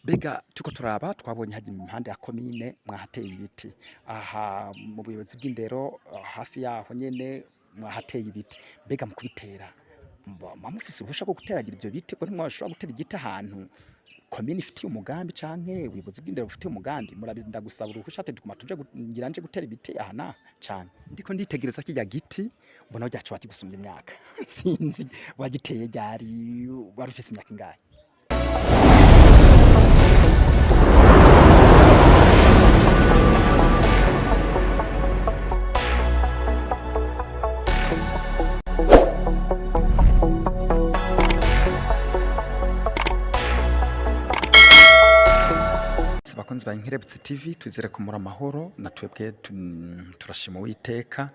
Mbega turiko turaba twabonye hajya impande ya komine mwahateye ibiti, aha mu buyobozi bw'indero hafi yaho nyene mwahateye ibiti. Mbega mu kubitera muba mufise uruhusha rwo guteragira ivyo biti? Ko ntimwashobora gutera igiti ahantu komine ifitiye umugambi canke ubuyobozi bw'indero bufitiye umugambi, murarinda gusaba uruhusha ati tuguma tuje ngira nje gutera ibiti aha n'aha canke? Ndiko nditegereza kirya giti mbona burya coba kigusumvya imyaka, sinzi wagiteye ryari, wari ufise imyaka ingahe? Bakunzi ba Inkerebutsi TV, twizere ko muri amahoro na twebwe turashima Uwiteka.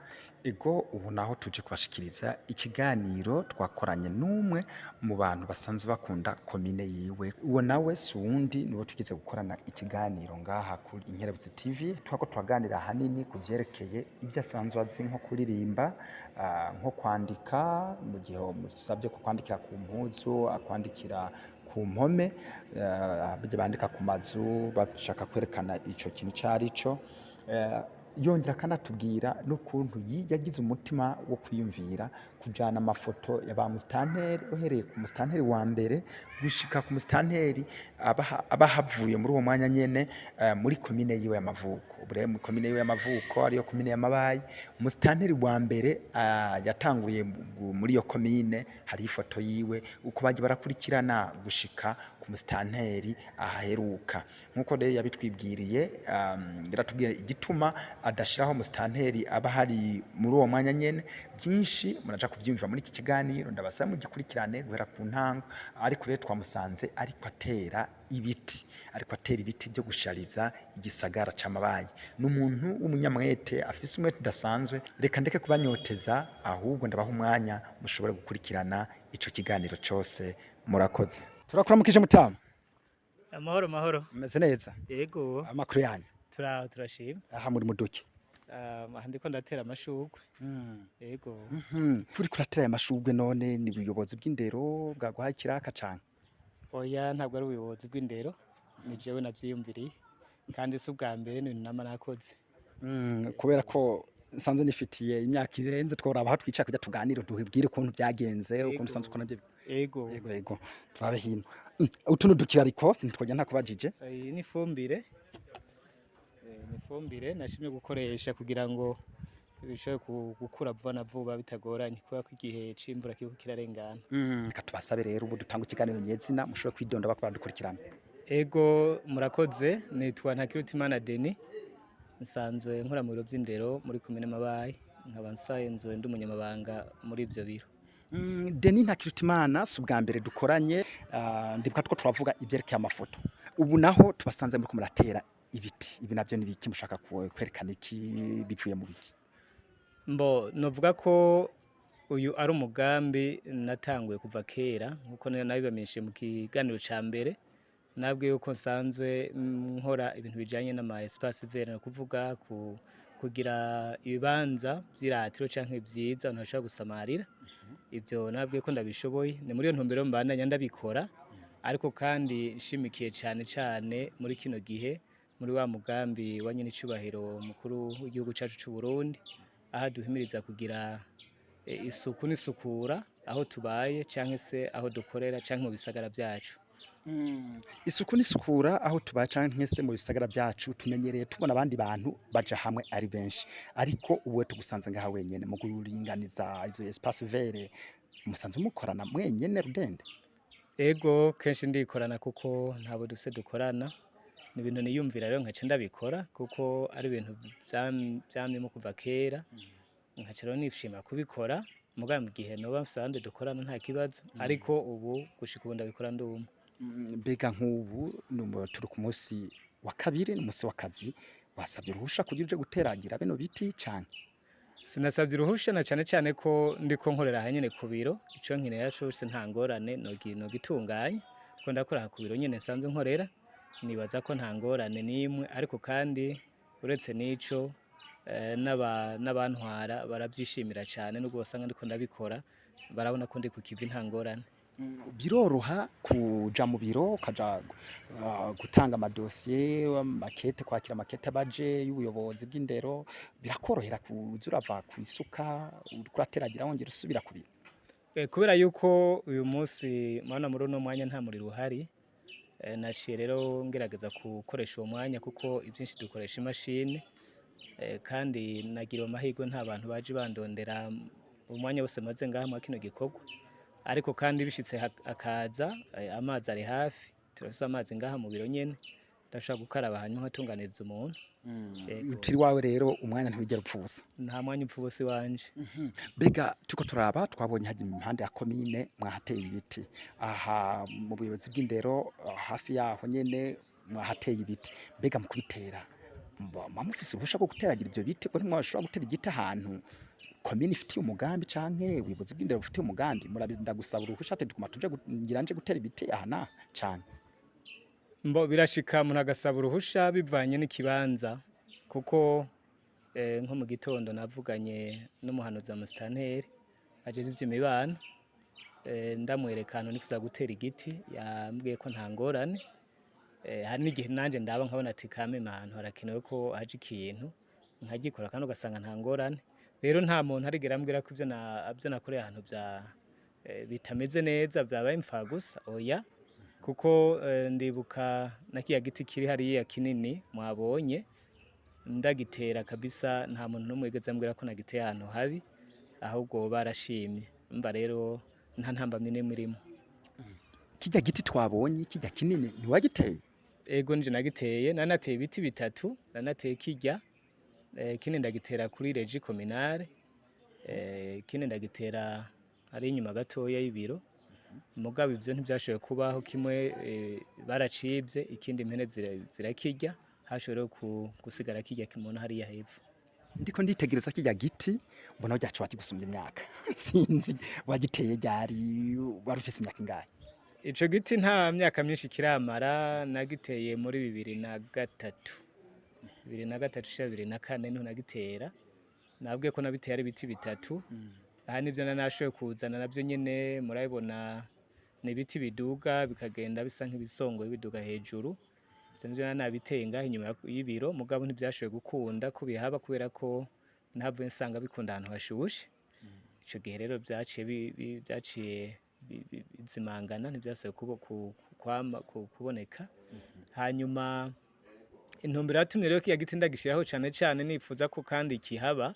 Ego, ubu naho tuje kubashikiriza ikiganiro twakoranye n'umwe mu bantu basanzwe bakunda komine yiwe. Uwo nawe si uwundi, niwo tugeze gukorana ikiganiro ngaha kuri Inkerebutsi TV. Twako turaganira ahanini ku vyerekeye ivyo asanzwe azi, nko kuririmba, nko kwandika, mu gihe musabye ko kwandikira ku mpuzu akwandikira ku mpome, burya bandika ku mazu bashaka kwerekana ico kintu ico arico. Yongera akanatubwira n'ukuntu yagize umutima wo kwiyumvira kujana amafoto ya ba musitanteri, uhereye ku musitanteri wa mbere gushika ku musitanteri aba havuye muri uwo mwanya nyene, muri komine yiwe y'amavuko. Ubu rero muri komine yiwe y'amavuko, ariyo komine ya Mabayi, umusitanteri wa mbere yatanguriye muri iyo komine hariho ifoto yiwe, uko bagiye barakurikirana gushika ku musitanteri ahaheruka. Nk'uko rero yabitwibwiriye, yaratubwiye igituma adashiraho umusitanteri aba hari muri uwo mwanya nyene. Byinshi muraja kuvyumva muri iki kiganiro, ndabasaba mugikurikirane guhera ku ntango. Ariko rero twamusanze ariko atera ibiti, ariko atera ibiti byo gushariza igisagara c'Amabayi. Ni umuntu w'umunyamwete, afise umwete udasanzwe. Reka ndeke kubanyoteza, ahubwo ndabaha umwanya mushobore gukurikirana ico kiganiro cose. Murakoze. Turakuramukije mutama. Amahoro mahoro. Mumeze neza? Yego. Amakuru yanyu? Turaho, turashima. Aha muri muduki? Aha ndiko ndatera amashurwe. Yego. Uriko uratera aya mashurwe none ni ubuyobozi bw'indero bwaguhaye ikiraka canke? Oya, ntabwo ari ubuyobozi bw'indero, ni jewe navyiyumviriye, kandi si ubwa mbere, ni ibintu nama nakoze. Kubera ko nsanzwe nifitiye imyaka irenze, tworaba aho twicara kugira tuganire, duhibwire ukuntu vyagenze, ukuntu usanzwe ukora navyo. Yego. Yego yego, turabe hino. Utu duki ariko ntitwogenda ntakubajije. Iyi ni ifumbire. Ni ifumbire nashimye gukoresha kugira ngo bishobore gukura vuba na vuba bitagoranye, kubera ko igihe c'imvura kiriko kirarengana. Reka tubasabe rero ubu dutanga ikiganiro nyezina, mushobore kwidonda bakora dukurikirana. Ego, murakoze. Nitwa Ntakirutimana Denis, nsanzwe nkora mu biro vy'indero muri komine Mabayi, nkaba nsanzwe ndi umunyamabanga muri ivyo biro. Denis Ntakirutimana si ubwa mbere dukoranye, ndibuka two turavuga ivyerekeye amafoto. Ubu naho tubasanze muriko muratera ibiti. Ibi navyo ni biki? Mushaka kwerekana iki? Bivuye mu biki? Mbo novuga ko uyu ari umugambi natanguye kuva kera, nkuko nabibamenyesheje mu kiganiro ca mbere. Nabwiye yuko nsanzwe nkora ibintu bijanye n'ama espace vert, ni ukuvuga kugira ibibanza vy'iratiro canke vyiza abantu bashobora gusamarira. Ivyo nabwiye ko ndabishoboye, ni muri iyo ntumbero mbandanya ndabikora, ariko kandi nshimikiye cane cane muri kino gihe muri wa mugambi wa nyenicubahiro mukuru w'igihugu cacu c'u Burundi, aho aduhimiriza kugira isuku n'isukura aho tubaye canke se aho dukorera canke mu bisagara vyacu. Isuku n'isukura aho tubaye canke se mu bisagara vyacu, tumenyereye tubona abandi bantu baja hamwe ari benshi, ariko ubu tugusanze ngaha wenyene mu kuringaniza izo espace vert. Musanzwe mukorana mwenyene rudende? Ego, kenshi ndikorana kuko ntabo dufise dukorana. Ni ibintu niyumvira rero nkaca ndabikora, kuko ari ibintu vyamyemo kuva kera, nkaca rero nishima kubikora. Mugabo mu gihe noba mfise abandi dukorana nta kibazo, ariko ubu gushika ubu ndabikora ndi umwe. Mbega nk'ubu turi ku munsi wa kabiri, ni umunsi w'akazi, wasabye uruhusha kugira uje guteragira bino biti canke? Sinasabye uruhusha, na cane cane ko ndiko nkorera aha nyene ku biro. Ico nkenera cose nta ngorane nogitunganya, kuko ndakora ku biro nyene nsanzwe nkorera. Nibaza ko nta ngorane n'imwe, ariko kandi uretse n'ico, n'abantwara baravyishimira cane, nubwo basanga ndiko ndabikora barabona ko ndi ku kivi, nta ngorane. Biroroha kuja mu biro ukaja gutanga amadosiye, amakete, kwakira amakete abaje y'ubuyobozi bw'indero, birakorohera kuza urava kw'isuka uriko urateragira wongera usubira ku biro? Kubera yuko uyu munsi murabona muri uno mwanya nta muriro uhari, naciye rero ngerageza gukoresha uwo mwanya kuko ivyinshi dukoresha imashini, kandi nagiriwe amahirwe nta bantu baje bandondera umwanya wose maze ngaha mwa kino gikorwa, ariko kandi bishitse akaza, amazi ari hafi, turafise amazi ngaha mu biro nyene, ndashobora gukaraba hanyuma nkatunganiriza umuntu. Yego. Utiri wawe rero umwanya ntiwigera upfa ubusa. Nta mwanya upfa ubusa iwanje. Mbega turiko turaba twabonye hajya impande ya komine mwahateye ibiti, aha mu buyobozi bw'indero hafi yaho nyene mwahateye ibiti, mbega mu kubitera muba mufise uruhusha rwo guteragira ivyo biti? Ko ntimwashobora gutera igiti ahantu komine ifitiye umugambi canke ubuyobozi bw'indero bufitiye umugambi, murarinda gusaba uruhusha ati tuguma tuje ngira nje gutera ibiti aha n'aha canke? Mbo birashika umuntu agasaba uruhusha bivanye n'ikibanza, kuko nko mu gitondo navuganye n'umuhanuzi wa musitanteri ajejwe ivy'imibano, ndamwereka ahantu nifuza gutera igiti, yambwiye ko nta ngorane. Hari n'igihe nanje ndaba nkabona ati kameme ahantu harakenewe ko haja ikintu, nkagikora kandi ugasanga nta ngorane. Rero nta muntu arigera ambwira ko ivyo nakoreye ahantu bitameze neza vyabaye impfagusa, oya, kuko ndibuka na kiya giti kiri hariya kinini mwabonye ndagitera kabisa, nta muntu n'umwe yigeze ambwira ko nagiteye ahantu habi, ahubwo barashimye. Umva rero nta ntambamyi n'imwe irimwo. Kirya giti twabonye kirya kinini ntiwagiteye? Ego, nije nagiteye, nanateye ibiti bitatu, nanateye kirya, kindi ndagitera kuri regi communale, kindi ndagitera ari inyuma gatoya y'ibiro, mugabo ivyo ntivyashoboye kubaho, kimwe baracibye, ikindi impene zirakirya, hashoboye gusigara kirya kimona hariya hepfo. Ndiko nditegereza kirya giti mbona ryacu wakigusumbya imyaka, sinzi wagiteye ryari, wari ufise imyaka ingahe? Ico giti nta myaka myinshi kiramara, nagiteye muri 2003, 2003 shira 2004 niho nagitera. Nabwiye ko nabiteye ari ibiti bitatu, aha nivyo nanashoboye kuzana navyo nyene murabibona, ni ibiti biduga bikagenda bisa nk'ibisongoye biduga hejuru. Ivyo nivyo nabiteye ngaha inyuma y'ibiro, mugabo ntivyashoboye gukunda ko bihaba kubera ko nahavuye nsanga bikunda ahantu hashushe. Ico gihe rero vyaciye bizimangana, ntivyasubiye kuboneka. Hanyuma intumbero yatumye rero kiya giti ndagishiraho cane cane nipfuza ko kandi kihaba,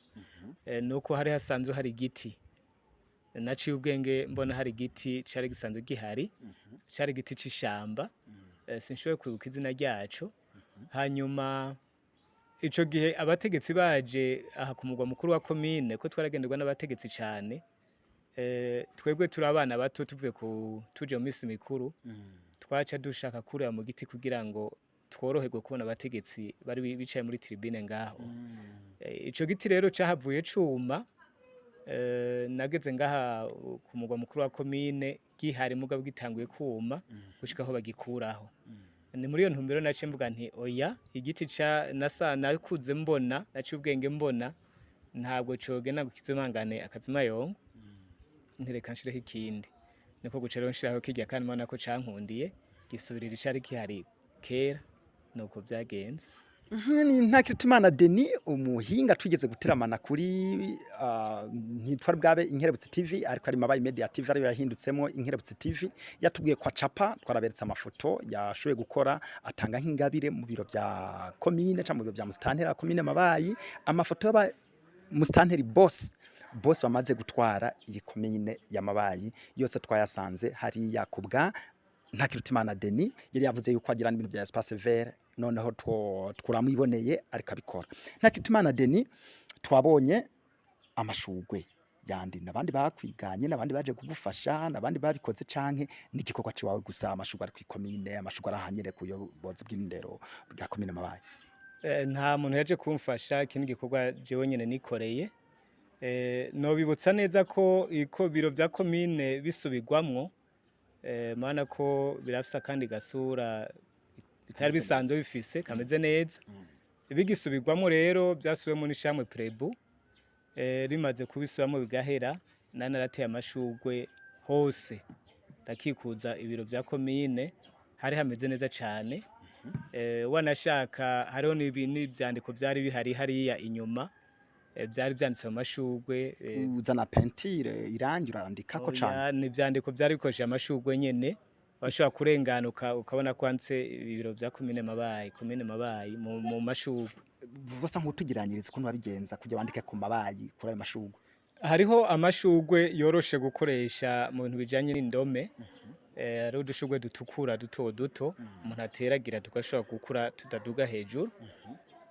nuko hari hasanzwe hari igiti. Naciye ubwenge mbona hari igiti cari gisanzwe gihari, cari igiti c'ishamba, sinshoboye kwibuka izina ryaco. Hanyuma ico gihe abategetsi baje aha ku mugwa mukuru wa komine, ko twaragenderwa n'abategetsi cane, twebwe turi abana bato tuvuye tuje mu misi mikuru, twaca dushaka kurira mu giti kugira ngo tworoherwe kubona abategetsi bari bicaye muri tribune ngaho. Ico giti rero cahavuye cuma, nageze ngaha ku mugwa mukuru wa komine gihari mugabo gitanguye kuma gushika aho bagikuraho. Ni muri iyo ntumbero naciye mvuga nti oya, igiti ca nasa nakuze mbona, naciye ubwenge mbona ntabwo cogenda ngo kizimangane akazimayongo, ntireka nshireho ikindi. Niko guca rero nshiraho kirya kandi mbona ko cankundiye gisubirira icari gihari kera, nuko vyagenze. Ni Ntakirutimana Denis, umuhinga twigeze guteramana kuri ntitwari bwabe Inkerebutsi TV, ariko ari Mabayi Media TV ariyo yahindutsemo Inkerebutsi TV, yatubwiye ko acapa, twaraberetse amafoto yashoboye gukora atanga nk'ingabire mu biro vya komine canke mu biro vya musitanteri wa komine Mabayi, amafoto y'aba musitanteri bose bose bamaze gutwara iyi komine ya Mabayi yose twayasanze hariya kubwa Ntakirutimana Denis. Yari yavuze yuko agira n'ibintu vya espace vert, noneho turamwiboneye ariko abikora. Ntakirutimana Denis, twabonye amashugwe yandi, nabandi bakwiganye, nabandi baje kugufasha, nabandi babikoze, canke n'igikorwa ciwawe gusa? Amashugwe ari kw'ikomine, amashugwe arahanyere ku buyobozi bw'indero bwa komine Mabayi. Nta muntu yaje kumfasha, iki ni igikorwa jewe nyene nikoreye. Nobibutsa neza ko iko biro vya komine bisubirwamwo, mana ko birafise akandi gasura bitari bisanzwe bifise kameze neza. Bigisubirwamwo rero vyasubiwemwo n'ishamwe Prebu, rimaze kubisubiramo bigahera, nari narateye amashugwe hose. Ndakikuza ibiro vya komine, hari hameze neza cane. Wanashaka hariho n'ivyandiko vyari bihari hariya inyuma, vyari vyanditse mu mashurwe. Uzana peinture, irangi, urandikako cane? Oya, ni ivyandiko vyari bikoresheje amashurwe nyene. Washobora kurenganuka ukabona ko handitse ibiro vya komine Mabayi, komine Mabayi mu mashurwe. Vusa nk'utugiranyiriza ukuntu wabigenza kugira wandike ku mabayi kuri ayo mashurwe. Hariho amashurwe yoroshe gukoresha mu bintu bijanye n'indome. Hariho udushurwe dutukura duto duto umuntu ateragira tugashobora gukura tudaduga hejuru.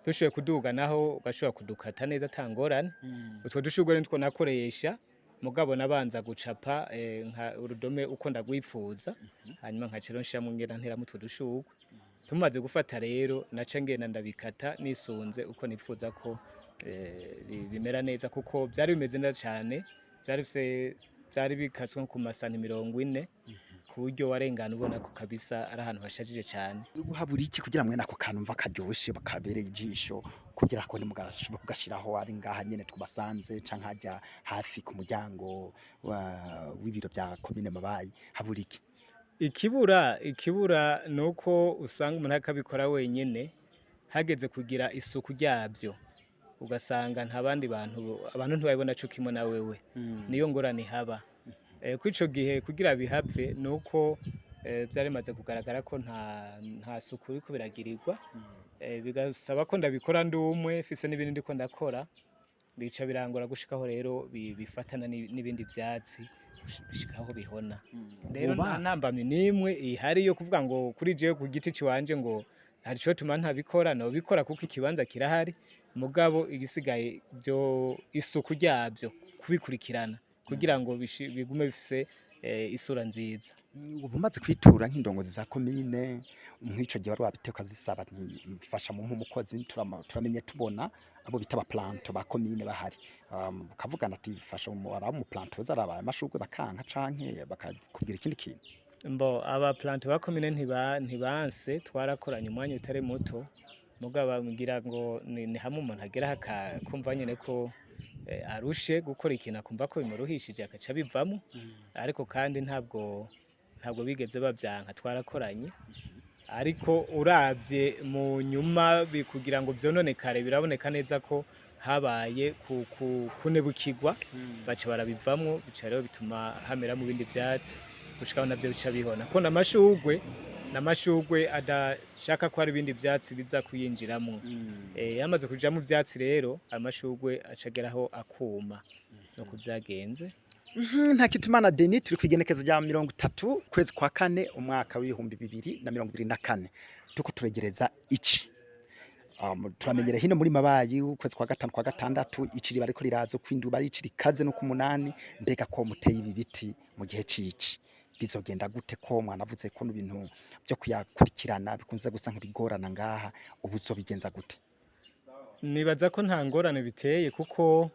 Dushoboye kuduga naho ugashobora kudukata neza ata ngorane. Utwo dushurwe nitwo nakoresha, mugabo nabanza gucapa nka urudome uko ndagwipfuza, hanyuma nkaca rero nshiramwo ngenda nteramwo utwo dushurwe. Tumaze gufata rero naca ngenda ndabikata nisunze uko nipfuza ko bimera neza, kuko vyari bimeze neza cane. Vyari bikaswe nko ku masani 40, ku buryo warengana ubona ko kabisa ari ahantu hashajije cane. Habura iki kugira mwene ako kantu mva karyoshe kabereye ijisho, kugira ko nimugashobora kugashiraho ari ngaha nyene tubasanze canke hajya hafi ku muryango w'ibiro vya komine Mabayi? Habura iki? Ikibura nuko usanga umuntu akabikora wenyene, hageze kugira isuku ryavyo ugasanga nta bandi bantu, abantu ntibabibona co kimwe na wewe. Niyo ngorane ihaba. Kw'ico gihe kugira bihave nuko vyari bimaze kugaragara ko nta suku biriko biragirirwa. Bigasaba ko ndabikora ndi umwe, mfise n'ibindi ndiko ndakora, bica birangora gushikaho rero bifatana n'ibindi vyatsi bishikaho bihona. Rero nta ntambamyi n'imwe ihari yo kuvuga ngo kuri jewe ku giti ciwanje ngo hari ico tuma ntabikora. Nobikora kuko ikibanza kirahari, mugabo igisigaye byo isuku ryavyo, kubikurikirana kugira ngo bigume bifise isura nziza. Ubu umaze kwitura nk'indongozi za komine nk'ico gihe wari wabiteye ukazisaba nti mfasha mu nk'umukozi, turamenye tubona abo bita abaplanto ba komine bahari, ukavugana ati fasha mu planto zaraba amashurwe, bakanka canke bakakubwira ikindi kintu? Mbo aba planto ba komine ntibanse, twarakoranye umwanya utari muto, mugabo bambwira ngo ni hamwe umuntu agera kumva nyene ko arushe gukora ikintu, akumva ko bimuruhishije agaca bivamo. Ariko kandi ntabwo bigeze bavyanka, twarakoranye. Ariko uravye mu nyuma kugira ngo vyononekare, biraboneka neza ko habaye kunebukirwa, baca barabivamwo, bica rero bituma hamera mu bindi vyatsi gushikaho navyo bica bihona, ko n'amashurwe adashaka ko hari ibindi vyatsi biza kuyinjiramwo. Yamaze kujamwo ivyatsi rero amashurwe acageraho akuma, nuko vyagenze. Ntakitumana Denis, turi kw'igenekezo rya 30 kwezi kwa kane umwaka w'2024, tuko turegereza ici. Turamenyera hino muri Mabayi ukwezi kwa gatanu kwa gatandatu ici riba ariko riraza kwinduba ici rikaze no ku munani. Mbega ko muteye ibi biti mu gihe cici bizogenda gute, ko mwanavuze ko n'ibintu byo kuyakurikirana bikunze gusa nk'ibigorana ngaha, ubu uzobigenza gute? Nibaza ko nta ngorane biteye, kuko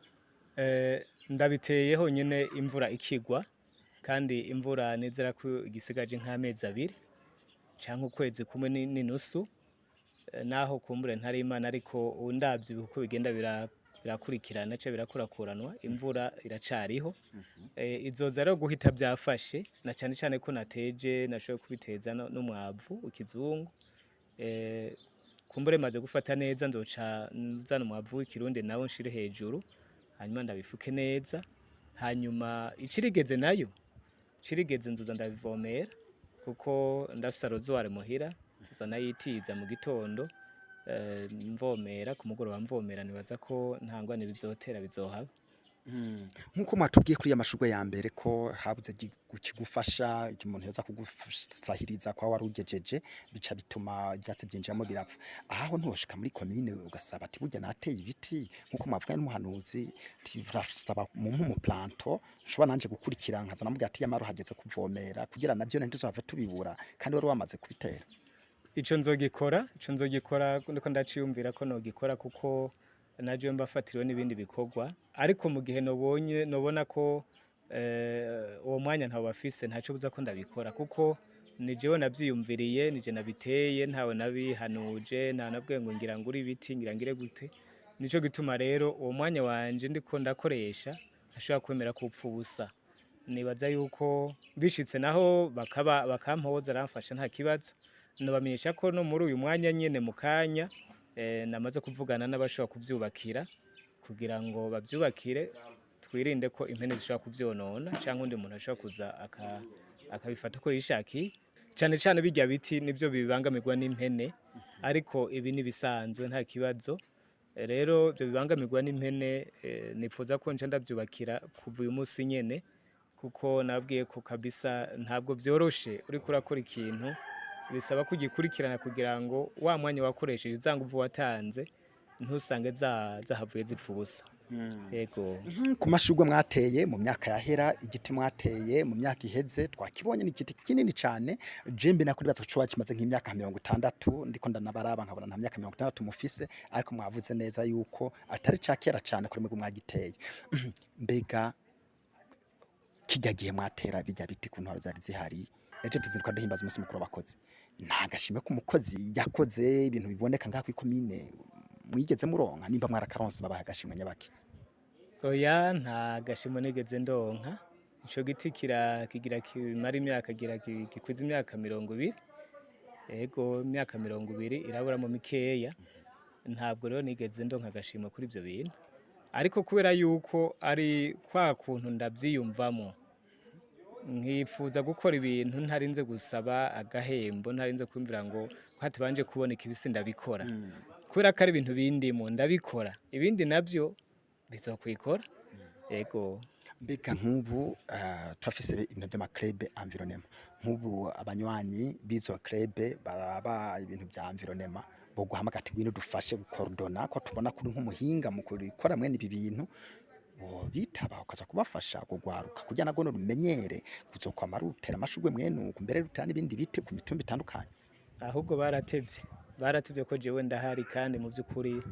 ndabiteye honyine imvura ikigwa, kandi imvura nizera ko igisigaje nk'amezi 2 canke ukwezi kumwe n'inusu. Naho kumbure ntari Imana, ariko ndavye uko bigenda birakurikirana ca birakurakuranwa, imvura iracariho. Izoza rero guhita byafashe, na cane cane ko nateje nashoboye kubiteza n'umwavu w'ikizungu. Kumbure maze gufata neza nzoca nzana umwavu w'ikirundi nawo nshire hejuru, hanyuma ndabifuke neza. Hanyuma icirigeze nayo cirigeze nzoza ndabivomera, kuko ndafise arozwari muhira, nzoza nayitiza mu gitondo, mvomera ku mugoroba mvomera. Nibaza ko nta ngwane bizotera bizohaba. Nk'uko mwatubwiye kuri ya mashurwe ya mbere ko habuze kigufasha, umuntu yoza kugusahiriza kwa wari ugejeje, bica bituma ivyatsi byinjiramo birapfa. Aho ntiwoshika muri komine ugasaba ati burya nateye ibiti nk'uko mwavuganye n'umuhanuzi, ati urasaba mu planto nshobora nanje gukurikira nkaza namubwira ati yamara hageze kuvomera, kugira navyo ntituzohave tubibura kandi wari wamaze kubitera? Ico nzogikora ndiko ndaciyumvira ko nogikora, kuko naje mbafatiriwe n'ibindi bikorwa. Ariko mu gihe nobonye nobona ko uwo mwanya ntawo bafise, ntaco buza ko ndabikora, kuko ni jewe navyiyumviriye, nije nabiteye, ntawe nabihanuje, nta nabwiye ngo ngira ngure ibiti, ngira ngire gute. Nico gituma rero uwo mwanya wanje ndiko ndakoresha ntashobora kwemera ko upfa ubusa. Nibaza yuko bishitse naho bakaba bakampoza aramfasha, nta kibazo. Nobamenyesha ko no muri uyu mwanya nyene mu kanya namaze kuvugana n'abashobora kuvyubakira kugira ngo bavyubakire, twirinde ko impene zishobora kuvyonona canke undi muntu ashobora kuza akabifata uko yishakiye. Cane cane birya biti nivyo bibangamirwa n'impene, ariko ibi nibisanzwe nta kibazo. Rero ibyo bibangamirwa n'impene, nipfuza ko nca ndavyubakira kuva uyu munsi nyene, kuko nabwiye ko kabisa ntabwo vyoroshe. Uriko urakora ikintu bisaba kugikurikirana kugira ngo wa mwanya wakoresheje, za nguvu watanze, ntusange zahavuye zipfa ubusa. Yego. Ku mashurwe mwateye mu myaka yahera, igiti mwateye mu myaka iheze twakibonye, ni igiti kinini cane. Jembe nakuri baza ko kimaze nk'imyaka 60, ndiko ndanabaraba nkabona nta myaka 60 mufise, ariko mwavuze neza yuko atari ca kera cane kuri mwebwe mwagiteye. Mbega kijya gihe mwatera bijya biti, ku ntwaro zari zihari, ejo tuzinduka duhimbaza umunsi mukuru w'abakozi, nta gashimwe k'umukozi yakoze ibintu biboneka ngaha kw'ikomine mwigeze muronka? Nimba mwarakaronse, babaha agashimwe nyabaki? Oya, nta gashimo nigeze ndonka. Ico giti kira kigira kimara imyaka gira gikwiza imyaka 20. Ego, imyaka 20 iraburamo mikeya. Ntabwo rero nigeze ndonka agashimwe kuri ivyo bintu, ariko kubera yuko ari kwa kuntu ndavyiyumvamo, nkifuza gukora ibintu ntarinze gusaba agahembo, ntarinze kwumvira ngo hatabanje kuboneka ibisi, ndabikora kubera ko ari ibintu bindimo, ndabikora, ibindi navyo bizokwikora. Ego. Mbega nk'ubu turafise ibintu vy'ama club environnement, nk'ubu abanywanyi b'izo club baraba ibintu vya environnement boguhamagara ati ngwino dufashe gukordona, ko tubona kuri nk'umuhinga mu kubikora mwene ibi bintu, bitaba ukaza kubafasha kugwaruka kugira nago rumenyere kuzokwama rutera amashurwe mwene uku, mbere rutera n'ibindi biti ku mitumba itandukanye? Ahubwo baratevye, baratevye ko jewe ndahari, kandi mu by'ukuri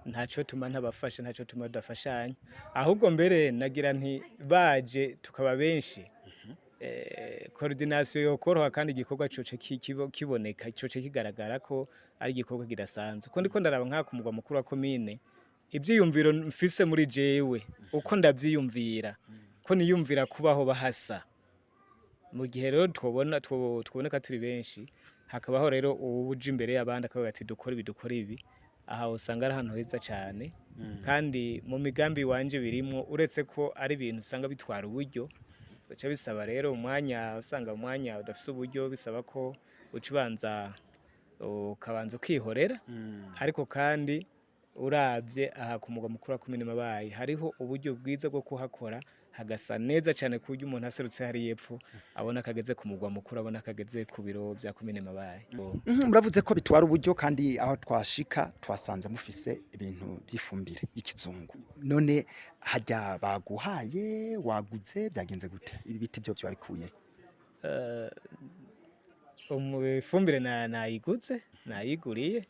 ntaco tuma ntabafasha, ntaco tuma tudafashanya. Ahubwo mbere nagira nti baje tukaba benshi, coordination yokoroha kandi igikorwa coce kiboneka, coce kigaragara ko ari igikorwa kidasanzwe. Ko ndiko ndaraba nka ku mugwa mukuru wa komine, ivyiyumviro mfise muri jewe uko ndavyiyumvira, ko niyumvira kubaho bahasa. Mu gihe rero twobona twoboneka turi benshi, hakabaho rero uwuja imbere y'abandi akavuga ati dukora ibi, dukora ibi, aha usanga ari ahantu heza cyane. Kandi mu migambi wanje birimwo, uretse ko ari ibintu usanga bitwara uburyo, bica bisaba rero umwanya, usanga umwanya udafise uburyo bisaba ko uca ubanza ukabanza ukihorera. Ariko kandi uravye aha ku mugwa mukuru wa komine Mabayi, hariho uburyo bwiza bwo kuhakora hagasa neza cyane, ku buryo umuntu aserutse hari yepfo abona kageze ku mugwa mukuru, abona kageze ku biro bya komine Mabayi. Muravuze ko bitwara uburyo, kandi aho twashika twasanze mufise ibintu by'ifumbire y'ikizungu. None hajya baguhaye, waguze, byagenze gute? Ibi biti byo wabikuye? Ifumbire nayiguze, nayiguriye,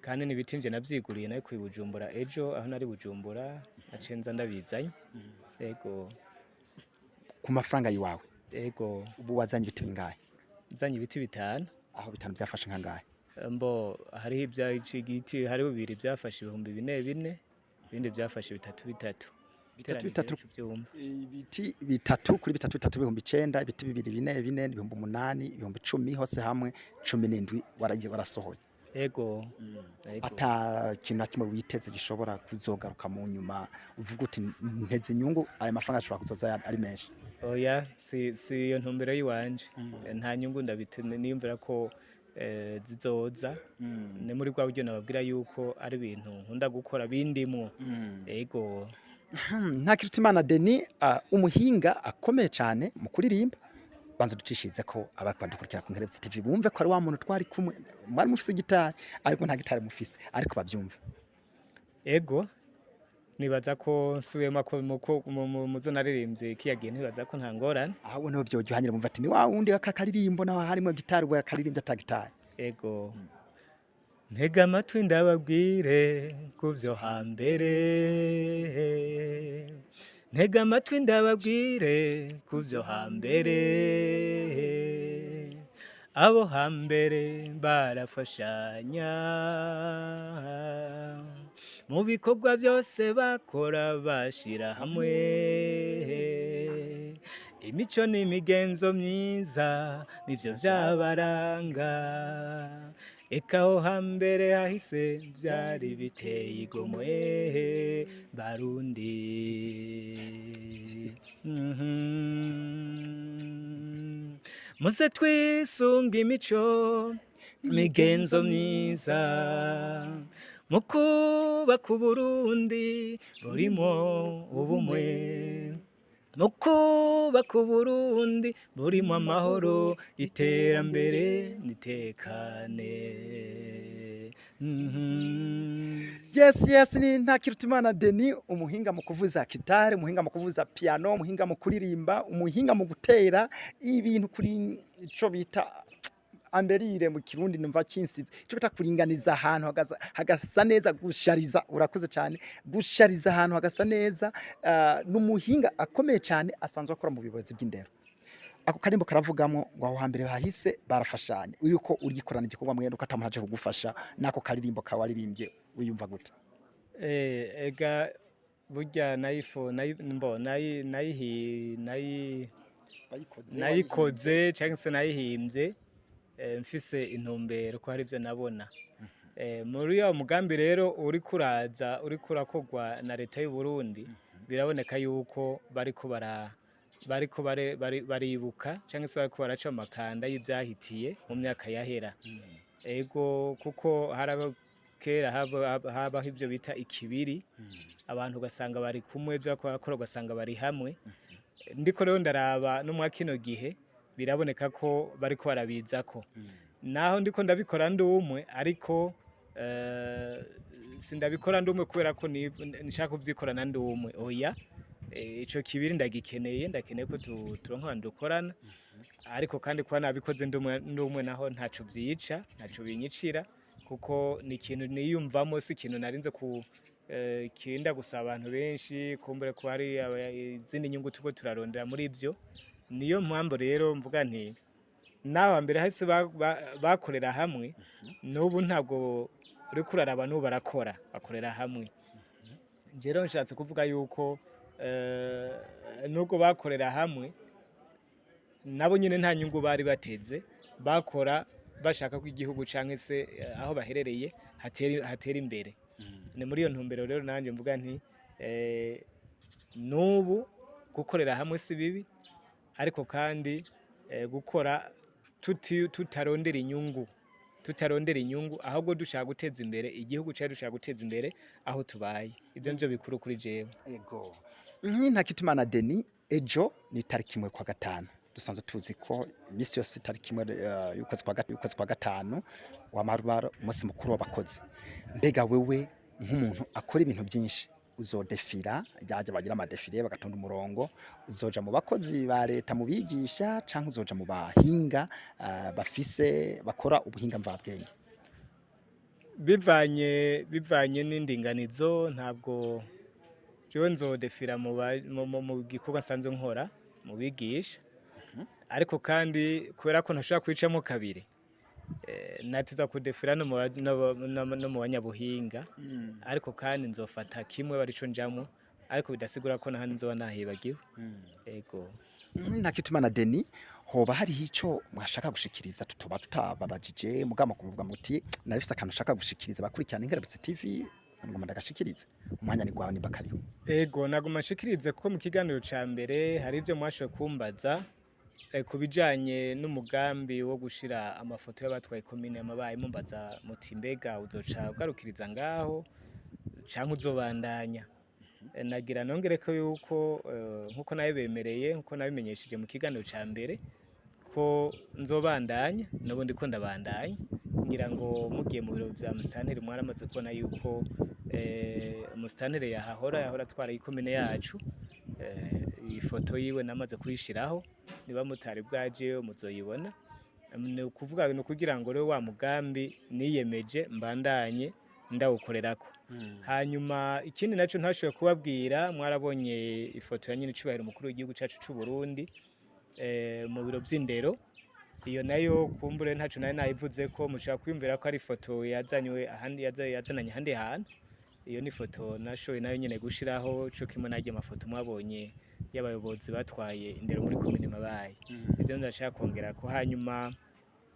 kandi n'ibiti nje navyiguriye nayo kuyi Bujumbura. Ejo aho nari Bujumbura naciye nza ndabizanye. Ego. Ku mafaranga yiwawe? Ego. Ubu wazanye ibiti bingahe? Nzanye ibiti 5. Aho 5 byafashe nkangahe? Mbo hariho ibya igiti, hariho bibiri byafashe 4000, ibindi byafashe 3 3. 3 3. Byumva. Ibiti 3 kuri 3 3 9000, ibiti 2 4 4 8000, 10000, hose hamwe 17 waragiye warasohoye? Ego. Ego. Ata kintu na kimwe witeze gishobora kuzogaruka mu nyuma, uvuga uti nteze inyungu, aya mafaranga ashobora kuzoza ari menshi? Oya, si iyo ntumbero yiwanje. Nta nyungu ndabite niyumvira ko zizoza. Ni muri bwa buryo nababwira yuko ari ibintu nkunda gukora bindimwo. Ego. Ntakirutimana Denis, umuhinga akomeye cyane mu kuririmba, banza ducishirize ko abadukurikira ku Nkerebutsi TV bumve ko ari wa muntu twari kumwe, mwari mufise gitari, ariko nta gitari mufise, ariko babyumve. Ego. Nibaza ko nsubiyemo ko muzo naririmbye kiya gihe, ntibaza ko nta ngorane. Aho niho byoryohanyira, bumva ati ni wa wundi akakaririmbo naho harimo gitari, ubwo akaririmba ata gitari. Ego. Ntega amatwi ndababwire ku byo hambere, ntega amatwi ndababwire ku byo hambere, abo hambere barafashanya mu bikorwa byose bakora, bashira hamwe. Imico n'imigenzo myiza nivyo vyabaranga. Eka aho hambere hahise vyari biteye igomwe, Barundi. Muze twisunga imico migenzo myiza mu kubaka Uburundi burimo ubumwe, mu kubaka Uburundi burimo amahoro, iterambere n'itekane. Yes, ni Ntakirutimana Denis, umuhinga mu kuvuza gitari, umuhinga mu kuvuza piano, umuhinga mu kuririmba, umuhinga mu gutera ibintu kuri ico bita amberire mu Kirundi, numva kinsize ico bita kuringaniza ahantu hagasa neza, gushariza. Urakoze cyane, gushariza ahantu hagasa neza. N'umuhinga akomeye cyane, asanzwe akora mu buyobozi bw'indero. Ako karimbo karavugamo ngo aho hambere hahise barafashanya. Uriko urikorana igikorwa mwene uko atamuntu aje kugufasha, nako karirimbo kawaririmbye wiyumva gute? Ega burya nayifo nayi mbo nayi nayihi nayi wayikoze? Nayikoze cyangwa se nayihimbye mfise intumbero ko hari ibyo nabona. Muri uwo mugambi rero uri kuraza, uri kurakogwa na leta y'u Burundi, biraboneka yuko bariko bara bariko baribuka cyangwa se bariko baraca amakanda y'ibyahitiye mu myaka yahera. Ego, kuko haraba kera habaho ibyo bita ikibiri, abantu ugasanga bari kumwe, ibyo bakora ugasanga bari hamwe. Ndiko rero ndaraba no mwa kino gihe biraboneka ko bariko barabizako. Naho ndiko ndabikora ndi umwe, ariko sindabikora ndi umwe kubera ko nshaka kubyikorana ndi umwe, oya. Ico kibiri ndagikeneye, ndakeneye ko turonka abantu dukorana. Ariko kandi kuba nabikoze ndi umwe naho ntaco vyica, ntaco binyicira, kuko ni ikintu niyumvamo, si ikintu narinze ku kirinda gusa abantu benshi kumbure ko hari izindi nyungu turiko turarondera muri ivyo. Niyo mpamvu rero mvuga nti n'aba mbere hahise bakorera hamwe, n'ubu ntabwo uriko uraraba, n'ubu barakora, bakorera hamwe. Njye rero nshatse kuvuga yuko nubwo bakorera hamwe, nabo nyine nta nyungu bari bateze, bakora bashaka ko igihugu canke se aho baherereye hatera imbere. Ni muri iyo ntumbero rero nanjye mvuga nti n'ubu gukorera hamwe si bibi, ariko kandi gukora tutarondera inyungu, tutarondera inyungu, ahubwo dushaka guteza imbere igihugu cyacu, dushaka guteza imbere aho tubaye. Ibyo nivyo bikuru kuri jewe. Ego, Ntakirutimana Denis, ejo ni tariki 1 kwa gatanu. Dusanzwe tuzi ko iminsi yose tariki 1 y'ukwezi kwa gatanu wamarubara umunsi mukuru w'abakozi. Mbega wewe nk'umuntu akora ibintu byinshi, uzodefira yaje bagira ama défilé bagatonda umurongo, uzoja mu bakozi ba leta, mu bigisha, canke uzoja mu bahinga bafise bakora ubuhinga mvabwenge? Bivanye n'indinganizo, ntabwo jewe nzodefira mu gikorwa nsanzwe nkora mu bigisha. Ariko kandi kubera ko ntashobora kwicamo kabiri, nateza kudefira no mu banyabuhinga. Ariko kandi nzofata kimwe barico njamwo, ariko bidasigura ko nahandi nzoba nahibagiwe. Ego. Ntakirutimana Denis, hoba hariho ico mwashaka gushikiriza tutoba tutababajije, mugamba kuvuga muti narifise akantu nshaka gushikiriza bakurikirana Inkerebutsi TV, ngoma ndagashikirize, umwanya ni gwawe nimba kariho? Ego, naguma nshikirize kuko mu kiganiro ca mbere hari ibyo mwashoboye kumbaza ku bijanye n'umugambi wo gushira amafoto y'abatwaye komine Mabayi, mumbaza muti mbega uzoca ugarukiriza ngaho canke uzobandanya? Nagira nongereko yuko nkuko nabibemereye, nkuko nabimenyesheje mu kiganiro ca mbere ko nzobandanya, n'ubundi ko ndabandanya. Ngira ngo mugiye mu biro vya musitanteri mwaramaze kubona yuko umusitanteri yahora atwara ikomine yacu, ifoto yiwe namaze kuyishiraho. Niba mutari bwajeyo muzoyibona. Ni ukuvuga ni ukugira ngo rero wa mugambi niyemeje mbandanye ndawukorerako. Hanyuma ikindi naco ntashoboye kubabwira, mwarabonye ifoto ya nyene icubahiro umukuru w'igihugu cacu c'u Burundi mu biro vy'indero. Iyo nayo kumbure ntaco nari nayivuze ko mushobora kwiyumvira ko ari ifoto yazanywe ahandi, yazananye ahandi hantu. Iyo ni ifoto nashoboye nayo nyene gushiraho, co kimwe n'arya mafoto mwabonye. y'abayobozi batwaye indero muri komine Mabayi. Ivyo ndashaka kongera ko. Hanyuma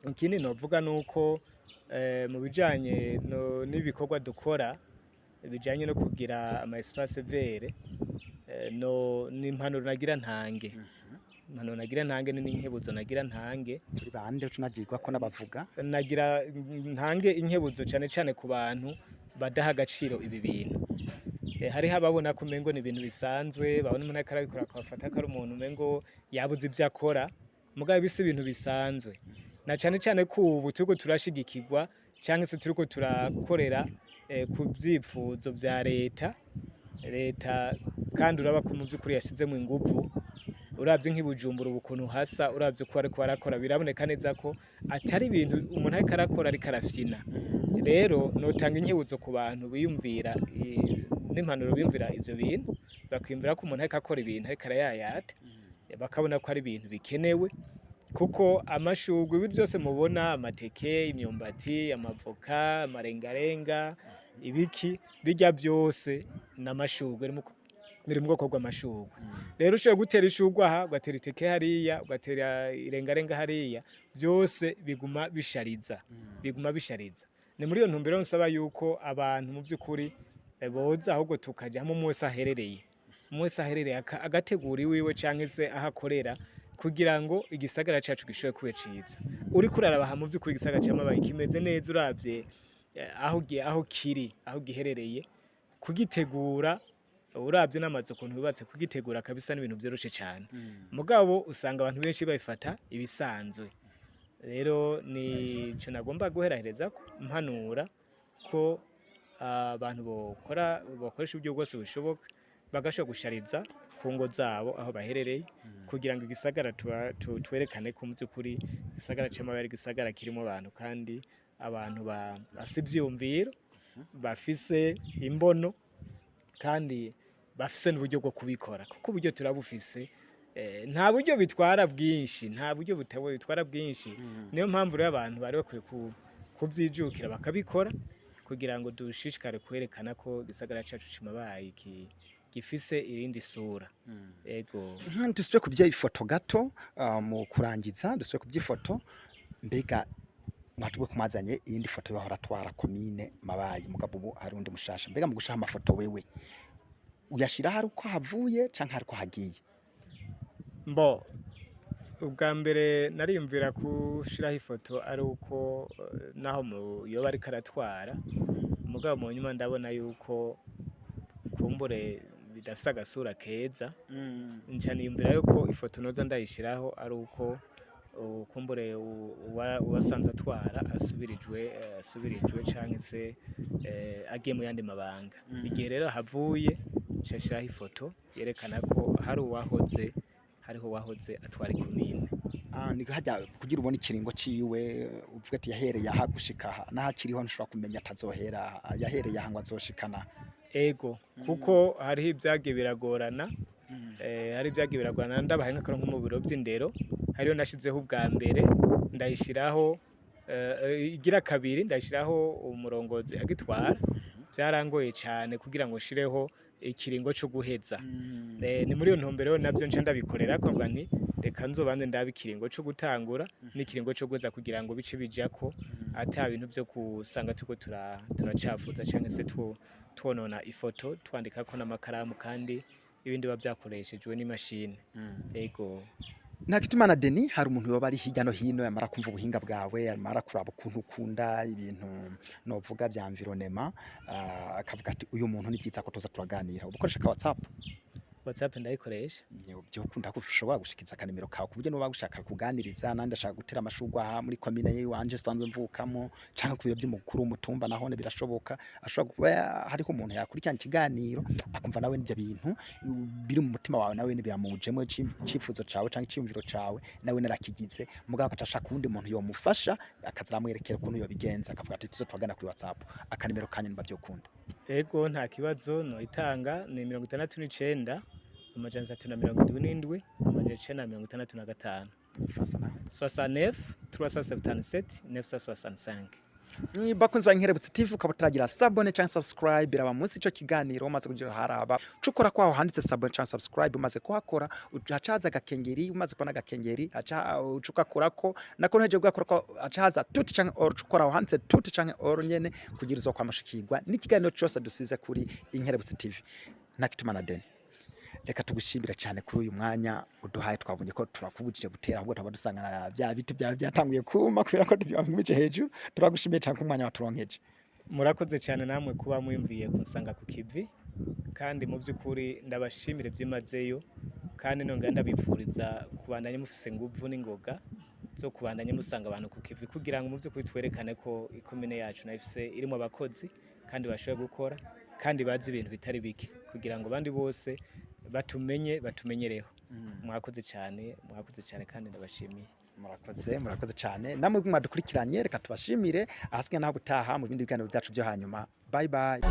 ikindi novuga nuko mu bijanye n'ibikorwa dukora bijanye no kugira ama espace vert, no n'impanuro nagira ntange, impanuro nagira ntange n'inkebuzo nagira ntange. Turi bande tunagirwa ko n'abavuga? Nagira ntange inkebuzo cane cane ku bantu badaha agaciro ibi bintu. Hariho ababona ko umengo ni ibintu bisanzwe, babona umuntu ariko arabikora akabafata ko ari umuntu umengo yabuze ivyo akora, mugabo ibi si ibintu bisanzwe, na cane cane ko ubu turiko turashigikirwa canke se turiko turakorera ku vyifuzo vya leta. Leta kandi uraba ko mu vy'ukuri yashizemwo inguvu. Uravye nk'iBujumbura ukuntu hasa, uravye uko bariko barakora, biraboneka neza ko atari ibintu umuntu ariko arakora ariko arafyina. Rero notanga inkebuzo ku bantu biyumvira n'impanuro, biyumvira ivyo bintu, bakiyumvira ko umuntu ariko akora ibintu ariko arayayata, bakabona ko ari ibintu bikenewe, kuko amashurwe, ibi byose mubona, amateke, imyumbati, amavoka, amarengarenga, ibiki bijya byose n'amashurwe biri mu bwoko bw'amashurwe. Rero ushobora gutera ishurwe aha, ugatera iteke hariya, ugatera irengarenga hariya, byose biguma bishariza, biguma bishariza. Ni muri iyo ntumbero nsaba yuko abantu mu by'ukuri boza ahubwo tukaja hamwe, umwe wese aherereye, umwe wese aherereye agategura iwiwe canke se aho akorera, kugira ngo igisagara cacu gishobore kuba ciza. Uriko uraraba aha, mu by'ukuri igisagara ca Mabayi kimeze neza. Uravye aho kiri, aho giherereye, kugitegura, uravye n'amazu ukuntu yubatse, kugitegura kabisa n'ibintu vyoroshe cane, mugabo usanga abantu benshi babifata ibisanzwe. Rero nico nagomba guherahereza ko mpanura ko abantu bokora, bokoresha uburyo bwose bushoboka, bagashobora gushariza ku ngo zabo aho baherereye, kugira ngo igisagara twerekane ko mu by'ukuri igisagara c'Amabayi ari igisagara kirimo abantu, kandi abantu bafise ivyiyumviro, bafise imbono, kandi bafise n'uburyo bwo kubikora, kuko uburyo turabufise. Nta buryo bitwara bwinshi, nta buryo bitwara bwinshi. Niyo mpamvu rero abantu bari bakwiye kuvyijukira bakabikora, kugira ngo dushishikare kwerekana ko igisagara cacu c'Imabayi gifise irindi sura. Ego. Dusubire ku by'ifoto gato, mu kurangiza dusubire ku by'ifoto. Mbega mwatubwe kumazanye iyindi foto bahora atwara komine Mabayi, mugabo ubu hari undi mushasha. Mbega mu gushaha amafoto wewe uyashira hari uko havuye canke hari uko hagiye? Mbo ubwa mbere nariyumvira gushiraho ifoto ari uko naho yoba ariko aratwara, mugabo mu nyuma ndabona yuko kumbure bidafise agasura keza, nca niyumvira yuko ifoto noza ndayishiraho ari uko kumbure uwasanzwe atwara asubirijwe, asubirijwe canke se agiye mu yandi mabanga. Igihe rero havuye, nca nshiraho ifoto yerekana ko hari uwahoze, hariho uwahoze atwara ikomine. Ni hajya kugira ubone ikiringo ciwe, uvuga ati yahereye aha gushika aha, naho akiriho ntushobora kumenya atazohera yahereye aha ngo azoshikana. Ego, kuko hariho ibyagiye biragorana, hari ibyagiye biragorana. Ndabahaye nk'akarorero, nko mu biro vy'indero hariyo nashizeho ubwa mbere, ndayishiraho igira kabiri ndayishiraho umurongozi agitwara. Byarangoye cyane kugira ngo nshireho ikiringo cyo guheza. Ni muri iyo ntumbero navyo nca ndabikorera ko mvuga nti reka nzobanze ndabe ikiringo cyo gutangura n'ikiringo cyo guheza, kugira ngo bice bijako ata bintu byo kusanga turiko turacafuza canke se twonona ifoto twandikako n'amakaramu, kandi ibindi biba vyakoreshejwe n'imashini. Ego. Ntakitumana Denis, hari umuntu yoba ari hirya no hino, yamara kumva ubuhinga bwawe, yamara kuraba ukuntu ukunda ibintu novuga bya environnement, akavuga ati uyu muntu ni byiza ko tuza turaganira. Ubukoresha ka WhatsApp? WhatsApp ndayikoresha. Byokunda ko ushobora gushikiza akanimero kawe, ku buryo niba gushaka kuganiriza nandi ashaka gutera amashurwe aha muri komine yiwanje sanzwe mvukamo, canke ku biro by'umukuru w'umutumba, nahone birashoboka. Ashobora kuba hariho umuntu yakurikirana ikiganiro akumva nawe n'ibyo bintu biri mu mutima wawe, nawe biramujemo, icifuzo cawe canke iciyumviro cawe nawe narakigize, mugabo agaca ashaka uwundi muntu yomufasha, akaza aramwerekera ukuntu yobigenza, akavuga ati tuze turagana kuri WhatsApp. Akanimero kanyu nimba byokunda. Ego, nta kibazo, noitanga ni 69 377 965. Fasa nawe. 69 377 965. Bakunzi ba Nkerebutsi TV, ukaba utaragira s'abonner canke subscribe, raba munsi ico kiganiro umaze kugira haraba cukora kwaho handitse s'abonner canke subscribe. Umaze kuhakora, haca haza agakengeri. Umaze kubona agakengeri, haca ucukakurako nako nteje kugakorako, haca haza tout canke all. Cukora aho handitse tout canke all nyene kugira uzokwamushikirwa n'ikiganiro cose dusize kuri Inkerebutsi TV. Nakitumana Deni, reka tugushimire cyane kuri uyu mwanya uduhaye. Twabonye ko turakubujije gutera, ahubwo twaba dusanga na bya biti byawe byatanguye kuma kubera ko tubyangumije hejuru. Turagushimiye cyane ku mwanya waturonkeje. Murakoze cyane namwe kuba mwiyumviye kunsanga ku kivi, kandi mu by'ukuri ndabashimire byimazeyo, kandi nongera ndabipfuriza kubandanya mufise nguvu n'ingoga zo kubandanya musanga abantu ku kivi, kugira ngo mu by'ukuri twerekane ko ikomine yacu nayo ifise irimo abakozi kandi bashoboye gukora kandi bazi ibintu bitari bike, kugira ngo abandi bose batumenye, batumenyereho. Mwakoze cyane, mwakoze cyane, kandi ndabashimiye. Murakoze, murakoze cyane namwe mwadukurikiranye. Reka tubashimire, ahasigaye naho gutaha mu bindi biganiro byacu byo hanyuma. Bye bye.